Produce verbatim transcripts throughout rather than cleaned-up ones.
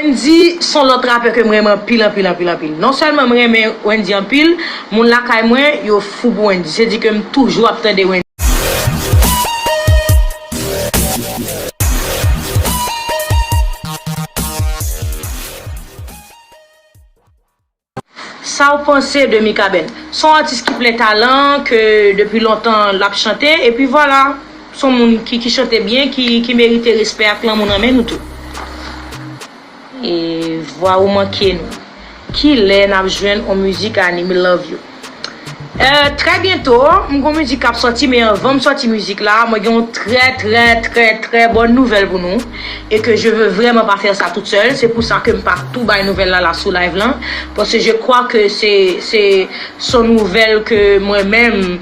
Wendy se yon lòt rapè ke m renmen anpil, anpil, anpil, anpil. Non sèlman m renmen Wendy anpil, moun lakay mwen, yo fou pou Wendy. Se di ke m toujou ap tande Wendy. Sa w panse de Mikaben? Se yon atis ki plen talan, ke depi lontan l ap chante, epi vwala, se yon moun ki, ki chante byen, ki, ki merite respè ak lanmou nan men nou tou. E vwa ou manke nou. Kilè n ap jwenn on mizik Annie, mi love you? Euh, trè byento, m gon mizik k ap sòti, men anvan m sòti mizik la, mwen gen yon trè, trè, trè, trè bòn nouvèl pou nou. Et que je veux vraiment pas faire ça toute seule. C'est pour ça que m pa tou bay nouvèl la, la sou live lan. Parce que je crois que c'est, c'est, se yon nouvèl ke mwen menm,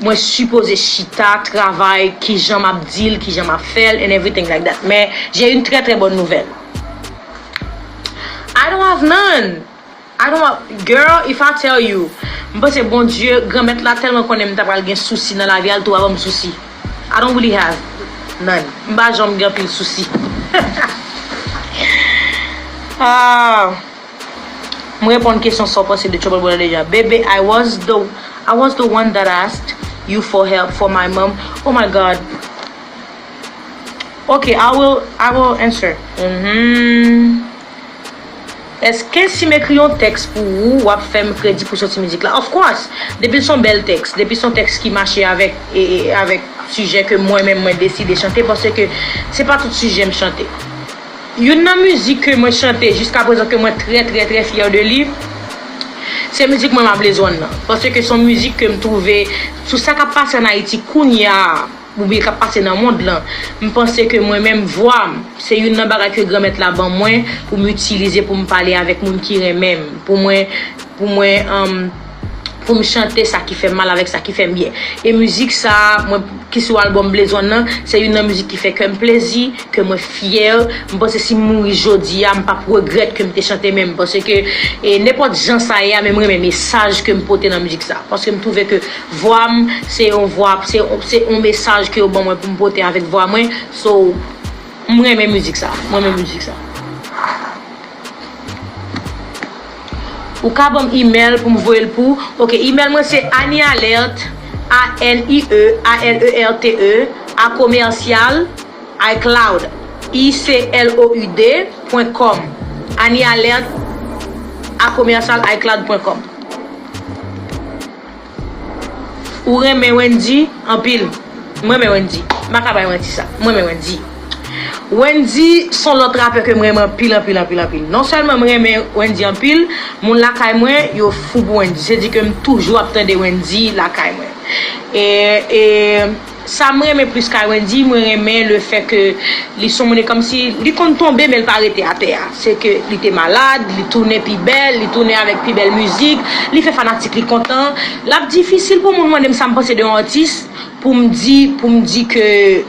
mwen sipoze chita, travay, kijan m ap di l, kijan m ap fè l, and everything like that. Mais j'ai une très, très bonne nouvelle. I don't have none. I don't have, girl, if I tell you, m panse Bondye, Granmèt la tèlman konnen m ta pral gen sousi nan lavi a, l tou pa ban m sousi. I don't really have none. M pa janm gen anpil sousi. Ah, m reponn kesyon sa w panse de Trouble Brother deja. Baby, I was the, I was the one that asked you for help for my mom. Oh my God. Okay, I will, I will answer. Mhm. Èske si m ekri yon tèks pou ou, w ap fè m kredi pou soti mizik la? Of course! Depi l se yon bèl tèks, depi se yon tèks ki mache avèk, e, e, avèk sijè ke mwen menm mwen deside chante, paske se pa tout sijè m chante. Youn nan mizik ke mwen chante jiskaprezan ke mwen trè, trè, trè fyè de li, se mizik mwen Mablezòn nan. Paske se yon mizik ke m twouve sou sa k ap pase ann Ayiti kounye a, oubyen k ap pase nan mond lan, m panse ke mwen menm vwa m, se youn nan bagay ke Granmèt la ban mwen pou m itilize pou m pale avèk moun ki renmen m, pou mwen, pou mwen, um, pou m chante sa ki fè m mal avèk sa ki fè m byen. E mizik sa, mwen, ki sou albòm Blezòn nan, se youn nan mizik ki fè kè m plezi, ke mwen fyè. M panse si m mouri jodi a, m p ap regrèt ke m te chante menm. Paske, e, nenpòt jan sa ye a, men m renmen mesaj ke m pote nan mizik sa. Paske m twouve ke vwa m, se yon vwa, se, se yon mesaj ke yo ban mwen pou m pote avèk vwa mwen. So, m renmen mizik sa. M renmen mizik sa. Ou ka ban m email pou m voye l pou. Ok, email mwen se Annie Alerte, A N I E A L E R T E, a commercial, iCloud, I C L O U D point com. Annie Alerte, a commercial, iCloud point com. Ou renmen Wendy anpil. Mwen renmen Wendy. M pa ka bay manti sa. Mwen renmen Wendy. Wendy se yon lòt rapè ke m renmen anpil, anpil, anpil, anpil. Non sèlman m renmen Wendy anpil, moun lakay mwen, yo fou pou Wendy. Se di ke m toujou ap tande Wendy lakay mwen. E, e, sa m renmen plis kay Wendy, mwen renmen le fè ke li se yon moun, e kòmsi li konn tonbe, men l pa rete atè a. Se ke li te malad, li tounen pi bèl, li tounen avèk pi bèl mizik, li fè fanatik li kontan. L ap difisil pou moun mande m sa m panse de yon atis, pou m di, pou m di ke,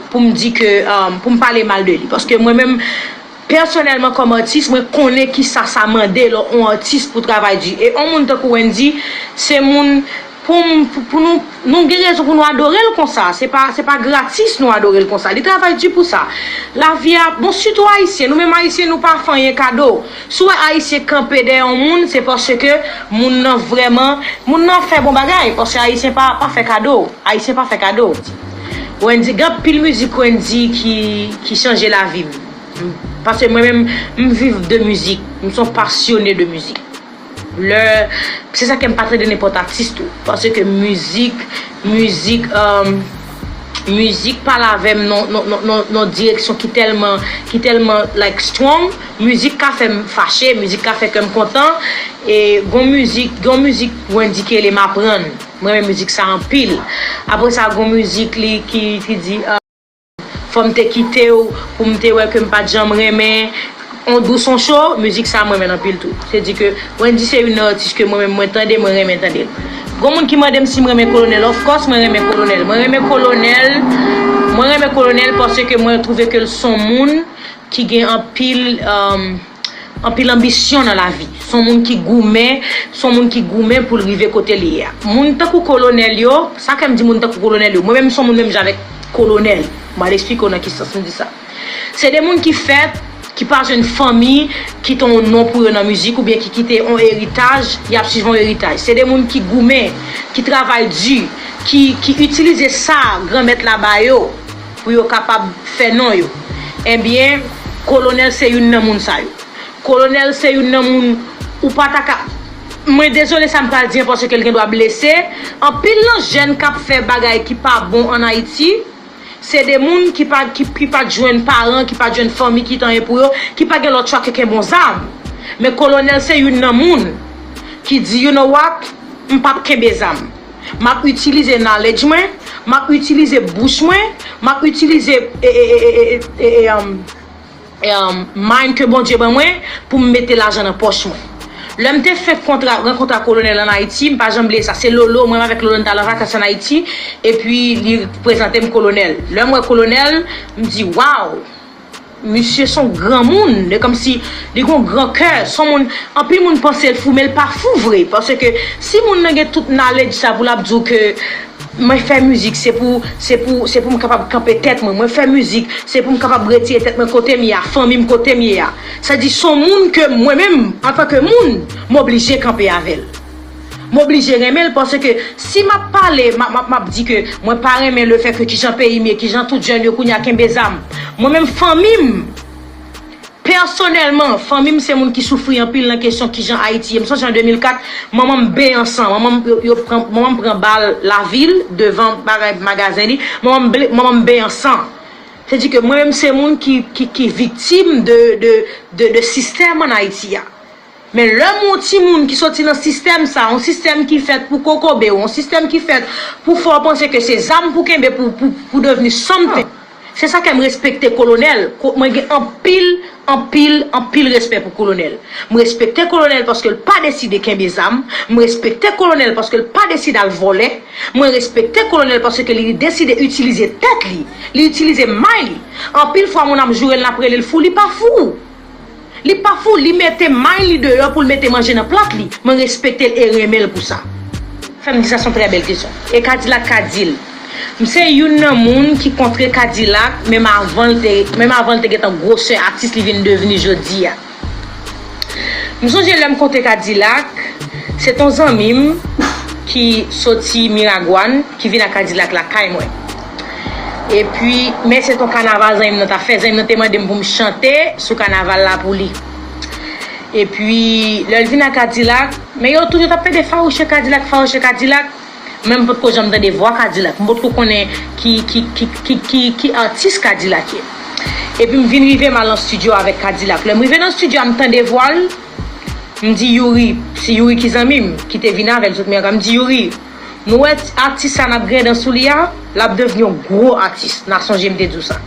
pou m di ke, um, pou m pale mal de li. Paske mwen menm, pèsonèlman, kòm atis, mwen konnen kisa sa mande lè yon atis pou travay di. E yon moun tankou Wendy, se moun pou m, pou, pou nou, nou gen rezon pou nou adore l konsa. Se pa, se pa gratis nou adore l konsa. Li travay di pou sa. Lavi a, bon, sitou Ayisyen, nou menm Ayisyen, nou pa fè anyen kado. Si w wè Ayisyen kanpe dèyè yon moun, se paske moun nan vrèman, moun nan fè bon bagay. Paske Ayisyen pa, pa fè kado. Ayisyen pa fè kado. Wendy, gen anpil mizik Wendy ki, ki chanje lavi m. Paske mwen menm, m viv de mizik. M se yon pasyone de mizik. Lè, se sa ke m pa tande nenpòt atis tou. Paske mizik, mizik, um, mizik pale avè m nan, nan, nan, nan, nan direksyon ki tèlman, ki tèlman, like, strong. Mizik ka fè m fache, mizik ka fè kè m kontan. E gon mizik, gon mizik Wendy ki rele M aprann. Mwen renmen mizik sa anpil. Apre sa, gon mizik li ki, ki di, uh, fò m te kite w pou m te wè ke m pa t janm renmen. On dous, on cho, mizik sa mwen renmen l anpil tou. Se di ke Wendy se youn nan atis ke mwen menm mwen tande, mwen renmen tande l. Gon moun ki mande m si m renmen Kolonèl, of course mwen renmen Kolonèl. Mwen renmen Kolonèl, mwen renmen Kolonèl paske mwen twouve ke l se yon moun ki gen anpil, um, anpil anbisyon nan lavi. Se yon moun ki goumen, se yon moun ki goumen pou l rive kote li ye a. Moun tankou Kolonèl yo, sa fè m di moun tankou Kolonèl yo, mwen menm m se yon moun menm jan avèk Kolonèl. M al eksplike w nan ki sans m di sa. Se de moun ki fèt, ki pa jwenn fanmi ki kite yon non pou yo nan mizik oubyen ki kite yon eritaj, y ap swiv yon eritaj. Se de moun ki goumen, ki travay di, ki, ki itilize sa Granmèt la ba yo pou yo kapab fè non yo. Ebyen, Kolonèl se youn nan moun sa yo. Kolonèl se youn nan moun ou pa ta ka. Mwen dezole sa m pral di an paske l gen dwa blese. Anpil nan jèn k ap fè bagay ki pa bon ann Ayiti, se de moun ki pa, ki, ki pa t jwenn paran, ki pa t jwenn fanmi ki t anyen pou yo, ki pa gen lòt chwa ke kenbe yon zam. Men Kolonèl se youn nan moun ki di, "You know what? M p ap kenbe zam. M ap itilize knowledge mwen, m ap itilize bouch mwen, m ap itilize e, e, e, e, e, e, um, e, um, mind ke Bondye ban mwen pou m mete lajan nan pòch mwen." Lè m te fenk kontra, rankontre ak Kolonèl ann Ayiti, m pa janm bliye sa. Se Lolo, mwen avèk Lolo n t al an vakans ann Ayiti, epi li prezante m Kolonèl. Lè m wè Kolonèl, m di, "Waw! Misye se yon granmoun." E kòmsi li gen yon gran kè. Se yon moun, anpil moun panse l fou, men l pa fou vre. Paske si moun nan gen tout knowledge sa pou l ap di w ke mwen fè mizik, se pou, se pou, se pou m kapab kanpe tèt mwen. Mwen fè mizik, se pou m kapab retire tèt mwen kote m ye a, fanmi m kote m ye a. Sa di, se yon moun ke mwen menm, antanke moun, m oblije kanpe avè l. M oblije renmen l, paske si m ap pale, m ap, m ap, m ap di ke mwen pa renmen lefèt ke kijan peyi m ye, kijan tout jèn yo kounye a kenbe zam. Mwen menm, fanmi m, pèsonèlman, fanmi m se moun ki soufri anpil nan kesyon kijan Ayiti ye. M sonje an de mil kat, manman m benyen san. Manman m, yo, yo pran, manman m pran bal lavil, devan bagay magazen li. Manman m ble-, manman m benyen san. Se di ke mwen menm se moun ki, ki, ki viktim de, de, de, de sistèm ann Ayiti a. Men lè m yon timoun ki soti nan sistèm sa, yon sistèm ki fèt pou kokobe w, yon sistèm ki fèt pou fè w panse ke se zam pou kenbe pou, pou, pou devni something. Se sa fè m respekte Kolonèl. Ko-, mwen gen anpil, anpil, anpil respè pou Kolonèl. M respekte Kolonèl paske l pa deside kenbe zam. M respekte Kolonèl paske l pa deside al vòlè. Mwen respekte Kolonèl paske li deside itilize tèt li. Li itilize may li. Anpil fwa, moun ap joure l, n ap rele l fou, li pa fou. Li pa fou, li mete may li deyò pou l mete manje nan plat li. Mwen respekte l e renmen l pou sa. Fè m di sa, se yon trè bèl kesyon. E Kadilak ka di l. M se youn nan moun ki kontre Kadilak, menm avan l te, menm avan l te gentan gwosè atis li vin devni jodi a. M sonje lè m kontre Kadilak, se t on zanmi m ki soti Miragwàn, ki vin ak Kadilak lakay mwen. Epi, men se t on kanaval zanmi m nan t ap fè. Zanmi m nan te mande m pou m chante sou kanaval la pou li. Epi, lè l vin ak Kadilak, men yo toujou t ap pede fawouche Kadilak, fawouche Kadilak. Men m potko janm tande vwa Kadilak. M potko konnen ki, ki, ki, ki, ki, ki atis Kadilak ye. Epi m vin rive, m al nan estidyo avèk Kadilak. Lè m rive nan estidyo a, m tande vwa l, m di Youri, se Youri ki zanmi m, ki te vin avè l sot Miragwàn. M di, "Youri, nou wè atis sa n ap griyen dan sou li a, l ap devni yon gwo atis." N a sonje m te di w sa.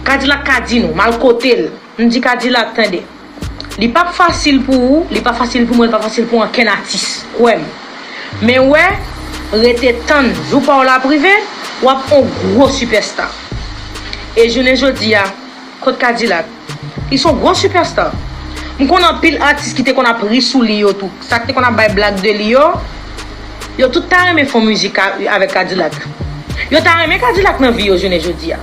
Kadilak ka di nou, m al kote l. M di, "Kadilak, tande. Li p ap fasil pou ou, li pa fasil pou mwen, li pa fasil pou ankenn atis. Kwè m. Men wè, rete tann, jou pa w la ap rive, w ap on gwo sipèsta." E jounen jodi a, kot Kadilak? Li se on gwo sipèsta. M konn anpil atis ki te konn ap ri sou li yo tou. Sa k te konn ap bay blag de li yo, yo tout ta renmen fè on mizik a-, avèk Kadilak. Yo ta renmen Kadilak nan vi yo jounen jodi a.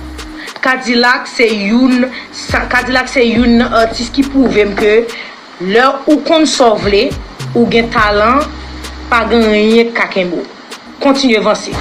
Kadilak se youn, sa, Kadilak se youn nan atis ki pwouve m ke lè ou konn sa w vle, ou gen talan, pa gen anyen k ka kenbe w. Kontinye vanse.